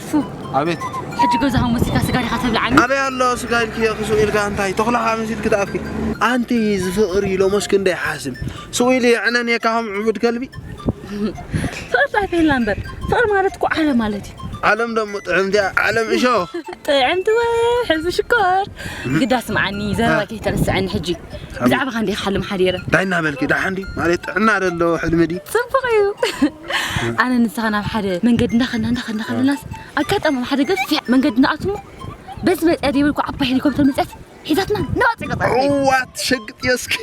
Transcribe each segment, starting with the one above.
ፉ፣ ኣቤት። ሕጂ ገዛኻ መሲልካ ስጋ ዲኻ ተብልዓኒ? ኣበይ ኣሎ ስጋ ኢልክዮ ክሱቕ ኢልካ እንታይ ተኹላኻ መሲልክ ትኣትኪ? ኣንቲ ዝፍቕሪ ሎሞስ ክንደይ ሓስም። ሱቕ ኢሉ የዕነን እየ ካኹም ዕቡድ ከልቢ። ፍቕሪ ጣፍ የላ እምበር፣ ፍቕሪ ማለት እኮ ዓለም ማለት እዩ። ዓለም ደሞ ጥዕምቲ እያ፣ ዓለም እሾኽ። ጥዕምቲ ወይ ሕልፊ ሽኮር። ግዳ ስምዓኒ፣ ዘረባ ከይተረስዐኒ ሕጂ። ብዛዕባኻ እንዲኻ ሓልም ሓዲረ። እንታይ እናበልኪ? ደሓን ድዩ? ማለት ጥዕና ዶ ኣለዎ ሕልሚ ድዩ? ጽቡቕ እዩ። ኣነ ንስኻ ናብ ሓደ መንገዲ እንዳኸድና፣ እንዳኸድና፣ ከለናስ ኣጋጣሚ ኣብ ሓደ ገፊሕ መንገዲ ንኣትሞ፣ በዚ መጽያ ደይበልኩ ዓባይ ሄሊኮፕተር መጽያት ሒዛትና ንባጽዕ ገጻ። እዋ ትሸግጥ የስኪ።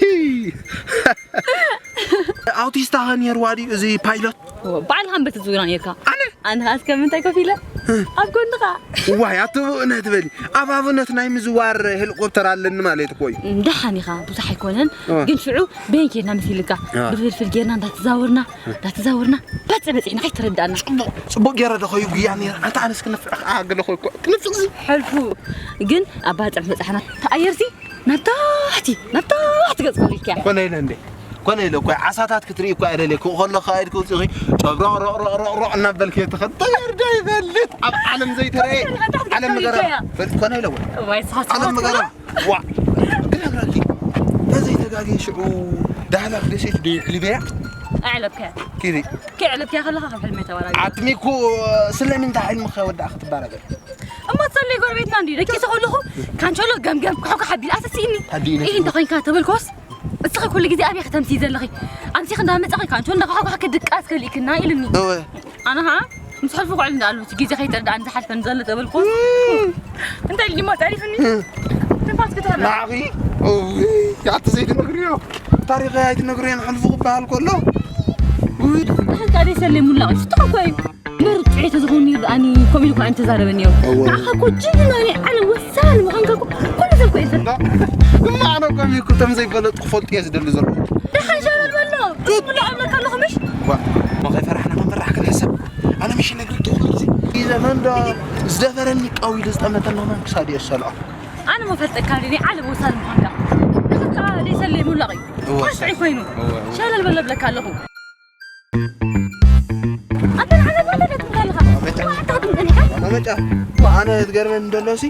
ኣውቲስታ ኸ ነይርዋ ድዩ እዚ ፓይሎት? በዓል ሃንበት ዝውና ነርካ። ኣነ? ኣነ ኸኣ እስከ ምንታይ ኮፍ ኢለ? ኣብ ጎንኻ። ዋይ፣ ኣቲ ብእውነት በሊ። ኣብ ኣብነት ናይ ምዝዋር ሄሊኮፕተር ኣለኒ ማለት እኮ እዩ። ደሓን ኢኻ፣ ብዙሕ ኣይኮነን። እ። ግን ሽዑ በይን ኬድና መሲልካ? እ። ብፍልፍል ጌርና እንዳተዛወርና፣ እንዳተዛወርና፣ በጽ በጺሕና ከይተረዳእና። ጽቡቕ፣ ጽቡቕ ጌረ ዶ ኸዩ ጉያ ነይረ። ኣንታ ኣነስ ክንፍዕ ኸኣ ገለ ኾይ እኮ፣ ክንፍዕ ዚ። ሕልፉ። ግን ኣብ ባጽዕ በጻሕና። ተኣየርሲ ናብ ታሕቲ፣ ናብ ታሕቲ ገጽ ክብሪልካ። ኮነ ኢለ እንዴ? ኮነ ኢለ እኮ ዓሳታት ክትርኢ እኮ ኣይደልየ። ክኡ ከለኻ ኢድ ክውፅኺ ጨብሮቕ ሮቕ ሮቕ ሮቕ ሮቕ እናበልክ እየ ትኸድ። ተገርዶ ይፈልጥ ኣብ ዓለም ዘይተረየ። ኮነ ኢለ ዓለም ታሕቲ ንገራ። ክትሪኦ እያ። በል ኮነ ኢለ ወይ? እዋይ፣ ስኻ ዓለም ስኻ ንገራ። ዋ። ክነግረኪ። ተዘይተጋግየ ሽዑ ዳህላክ ደሴት ዶ ይዕልበያ? ኣዕለብከ። ኪዲ። ከዕለብከ ከለኻ ካብ ሕልመይ ተባራሪ። ዓትሚኩ ስለምንታይ ሕልምኻ ወዳእኻ ትባረገ? እሞ ትሰለይ ጎረቤትና እንዲ ደቂሰ ከለኹ ካንቸሎ ገምገም ኩሕኩሕ ኣቢሉ ኣሰሲእኒ። ኣዲእኒ። ኢሂ እንተ ኮይንካ ተበልኮስ እስኺ ኩሉ ግዜ ኣበይ ከተምሲ ዘለኺ? ኣምሲኺ እንዳመጻኺ ካንቸሎ እንዳኳሕኳሕኪ ድቃስ ከሊእክና ኢሉኒ። እወ። ኣነ ኸዓ ምስ ሕልፉ ኩዕል እንዳኣሉ እቲ ግዜ ከይተርድኣኒ ዝሓልፈኒ ዘሎ ተበልኮስ እንታይ ኢሉ እሞ ጸሪፍኒ? ትንፋስ ክትበላ። ንዓኺ? እውይ፣ ኣቲ ዘይትነግርዮ። ታሪኸይ ኣይትነግርዮን ሕልፉ ክበሃል ከሎ። ውይ። ኣታ ደይ ሰለይ ሙላቕ ሽትኻ እኮ እዩ። መርጭ ተዝኾኒ ኣኒ ኮሚል እኮ ኣይምተዛረበን ነይሩ። እወ። ንዓኻ እኮ ጅግና ናይ ዓለም ወሳኒ ምዃንካ እኮ ኩሉ ሰብ እኮ ይፈልጥ። እማ ኣነ ኮሚል እኮ ከም ዘይፈለጥ ክፈልጥ እየ ዝደሊ ዘለኹ። ደሓን ሸበል በሎ። ትብሎ ኣለካ ኣለኹ ምሽ? ዋ፣ እሞ ከይፈራሕና ክንፈራሕ ክንሕሰብ። ኣነ ምሽ ነግርክ ኩሉ ግዜ። ይዘፈን ዶ ዝደፈረኒ ቃው ኢሉ ዝጠመተና ማን ክሳድ እየ ዝሰልዖ። ኣነ እሞ ፈልጠካ ድዩ ናይ ዓለም ወሳኒ ምዃንካ። ንስኻ ደይ ሰለይ ሙላቕ እዩ። እወ፣ ወሳኒ ኮይኑ። እወ፣ እወ። ሸለል በሎ ብለካ ኣለኹ። ኣንተ ንዓና ቦታ ትብል ኣለኻ። መጫ። ዋዕታ ትምጠን ኢኻ። መጫ። ኣነ ዝገርመኒ ዘሎ ሲ፣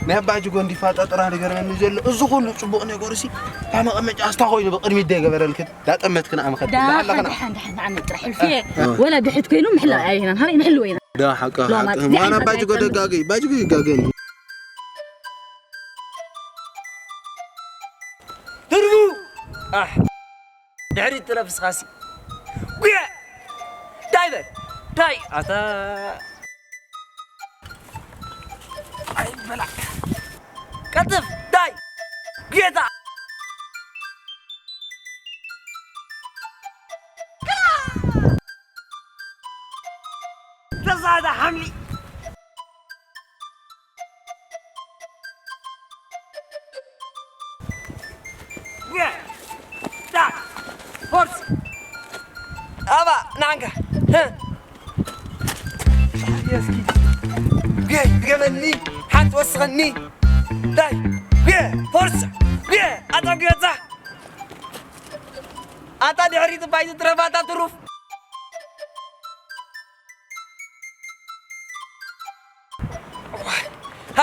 ናይ ኣባ ጅጎ እንዲፋ ጠጥራ ዝገርመኒ ዘሎ፣ እዚ ኩሉ ጽቡቕ ነገሩ ሲ፣ እታ መቐመጫ ኣስታ ኮይኑ ብቕድሚት ዶ ይገበረልክን? ዳጠመትክን ኣመኸት። ዳ እንዳሓለኽና። ሓንቲ ሓንቲ ሓንቲ ዓመት ጥራሕ ሕልፊ። እ። ወላ ድሕት ኮይኑ ምሕላው ኣይህናን። ሃበይ ንሕልዎ ኢና። ዳ ሓቂ ሎማት ሓቂ። እዚኣ ማና ሓቂ ባጅጎ ኣይኮነን። ደጋገይ፣ ባጅጎ ይጋገኒ። ትርጉ! ኣሕ! ድሕሪት ጥለፍ እስኻሲ። ጉየ! ታይ በል! ታይ! ኣታ! ኣይ በላ! ቀልጥፍ! ታይ! ጉየታ! ተሳዳ ሓምሊ! ዳ! ፎርስ! ኣባ፣ ንዓንካ! ጉየ፣ ድገመኒ! ሓንቲ ወስኸኒ! ዳይ! ጉየ! ፎርስ! ጉየ! ኣታ ጉየታ! ኣታ ድሕሪት ባይት ትረፋታ ትሩፍ!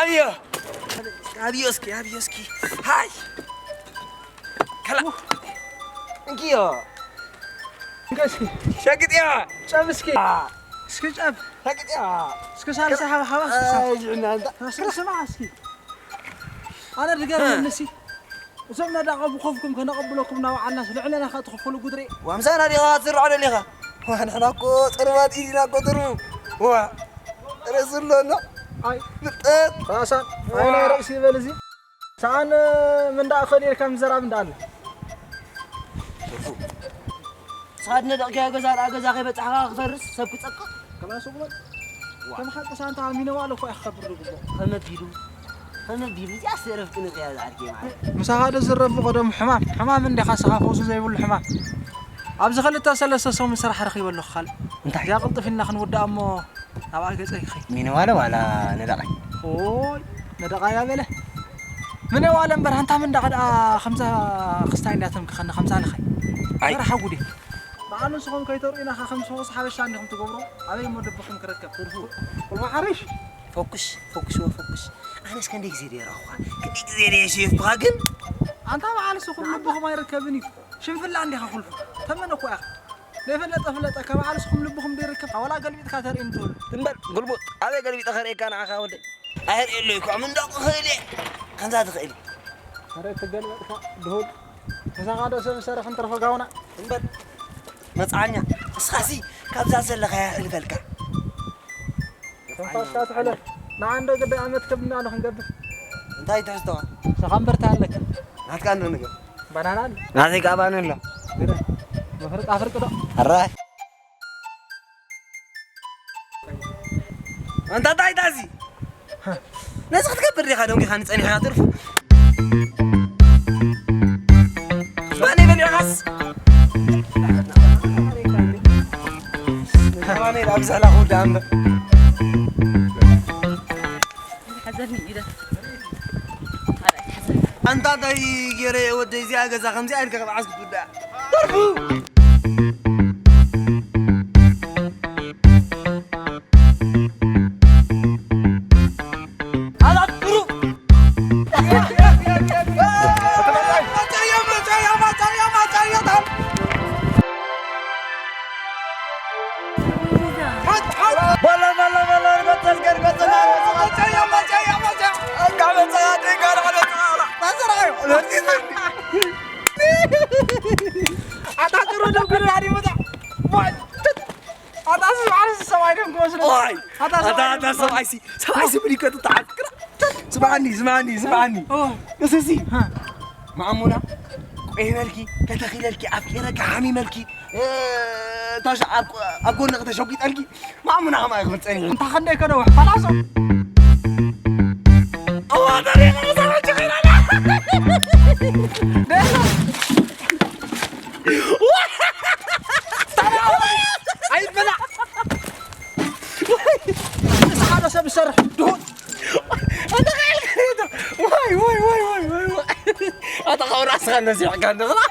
ኣብዮ! ኣብዮ እስኪ፣ ኣብዮ እስኪ! ሃይ! ከላ! እንኪዮ! እንካ እስኪ! ሸግጥያ! ጨብ እስኪ! እስኪ ጨብ! ሸግጥያ! እስኪ ሳልሳ ሓባ፣ ሓባ እስኪ ሳልሳ! ኣይ፣ ዝዕና እንዳ! እስኪ ስማዕ እስኪ! ኣነ ድገርመኒ ሲ! እዞም ነዳቐቡ ኮፍኩም ከነቐብለኩም እናወዓልና ስለ ዕለና ከኣ ትኽፈሉ ጉድሪ። ዋምሳና ዲኻ ክትስርዖ ደሊኻ? ዋ፣ ንሕና እኮ ጸልማት ኢና እኮ ትርፉ። ዋ፣ ርእሲ ኣሎና። ኣይ። ፍልጠት። ራሳ፣ ዋ። ኣይ ናይ ርእሲ ይበል እዚ። ሰኣን ምን ደኣ ክእል ኢልካ ምዘራብ እንዳ ኣለ። ትርፉ። ንስኻ ድነደቕካዮ ገዛ ደኣ ገዛ ከይበጻሕካ ክፈርስ ሰብ ክጸቅጥ። ከማን ሱቕ በል። ዋ። ከም ሓቂ ሳንታ ሚነዋለ እኮ ኢኻ ከብር ዝግብኦ። ከመቢሉ፣ ከመቢሉ፣ እዚኣስ እረፍቲ ንኽያ ዝዓርከይ ማለት። ምሳኻ ዶ ዝረፍ ቀደም ሕማም፣ ሕማም እንዲኻ ንስኻ ፈውሲ ዘይብሉ ሕማም። ኣብዚ ክልተ ሰለስተ ሰሙን ስራሕ ረኺበ ኣለኹ ካልእ። እንታይ? እዚኣ ቅልጥፍ ኢልና ክንውድኣ እሞ ናብኣ ገጸ ይኽእል። ሚነዋለ ዋላ ነደቓይ? ኦይ፣ ነደቓይ ኣበለ። ሚነዋለ እምበር፣ ኣንታ መንዳ ከድኣ ከምዛ ክስታይ እንዳ ተምክኸኒ ከምዛ ልኸይ። ኣይ። ስራሕ ጉዴ። በዓል ንስኹም ከይተርእዩና ኸ ከም ሶስ ሓበሻ እንዲኹም ትገብሩ? ኣበይ እሞ ልብኹም ክርከብ? ቁልፉ፣ ቁልፉ ሓሪሽ። ፎኩስ፣ ፎኩስ፣ ወ ፎኩስ። ኣነስ ክንደይ ግዜ ድየ ረኣኹኻ? ክንደይ ግዜ ድየ ሸየፍኩኻ ግን? ኣንታ በዓል ንስኹም ልብኹም ኣይርከብን እዩ። ሽንፍላ እንዲኻ ቁልፉ። ተመነ እኮ ኢኻ። ዘይፈለጠ ፍለጠ፣ ካብ በዓል ንስኹም ልብኹም ዘይርከብ። ኣወላ ገልቢጥካ ተርእዩኒ ትብሉ። እምበር፣ ጉልቡጥ፣ ኣበይ ገልቢጠ ከርእየካ ንዓኻ ወደይ? ኣየርእየሉ እኮ፣ ምን ዶ ክኽእል እየ? ከምዛ ትኽእል። ኣረ ትገልበጥካ፣ ድሁል። ምሳኻ ዶ ሰብ ዝሰርሕ እንትረፎ ጋውና? እምበር፣ መጽዓኛ፣ ንስኻሲ ካብዛ ዘለኻያ ሕልፈልካ። ትንፋስካ ትሕለፍ። ንዓ እንዶ ግዳይ ኣመት ከብና ንኽንገብር። እንታይ ትሕዝቶኻ? ንስኻ እምበር እንታይ ኣለካ? ናትካ እንዶ ንገር። ባናና ኣሎ። ናተይ ከኣ ባናና ኣሎ። ግረ። መፍረጥ ኣፍርጥ ዶ? ኣራይ። ኣንታ እንታይ ዳዚ? ነዚ ክትገብር ዲኻ ደንጒኻኒ ጸኒሕካ ትርፉ? ባነይ በሊዕኻስ? ባነይ ኣብ ዝሕላ ክውዳእ እምበር። ሓዘኒ ኢለ። ኣንታ እንታይ ገይረ እየ ወደይ እዚኣ ገዛ ከምዚኣ ኢልካ ካብ ዓስቢ ትውዳእ? ተርፉ! ኣላጥሩ! በሎ፣ በሎ፣ በሎ፣ ገጸል ገር፣ ገጸል ገር፣ ገጸል ገር፣ መጸያ፣ መጸያ፣ መጸያ። እንካ መጸያ፣ ደጋ፣ ደጋ፣ ደጋ፣ ታሰራዩ። ኣታ ጥሩ ደው ግር፣ ኣዲ መጣ። ዋይ፣ ኣታ እዚ ማለት ሰብኣይ ደም ክመስል። ኦይ፣ ኣታ ኣታ፣ ሰብኣይ ኣታ ደም ሰብኣይ ሲ፣ ሰብኣይ ሲ ብሊከቱ ተዓክራ። ስማዕኒ፣ ስማዕኒ፣ ስማዕኒ። ኦ። እስሲ። ሃ። ማእሙና፣ ቆይመልኪ፣ ተተኺለልኪ፣ ኣፍቂረኪ፣ ሓሚመልኪ፣ እ፣ ታሽ-፣ ኣብ፣ ኣብ ጎንኺ ተሸጒጠልኪ፣ ማእሙና ከማይ ክብል ጸኒሑ። እንታ ክንደይ ከደው፣ ፈላሶ። እዋ፣ ተሪኸ፣ ሰበች ኺራና። ደህና። ኣይበላ። ንስኻ ዶ ሰብ ዝሰርሕ ድሁል? ኣታ ቃል ከይዶ። ዋይ፣ ዋይ፣ ዋይ፣ ዋይ፣ ዋይ፣ ዋይ። ኣታ ካብ ራስኻ ነዚሕካ እንደኸላ።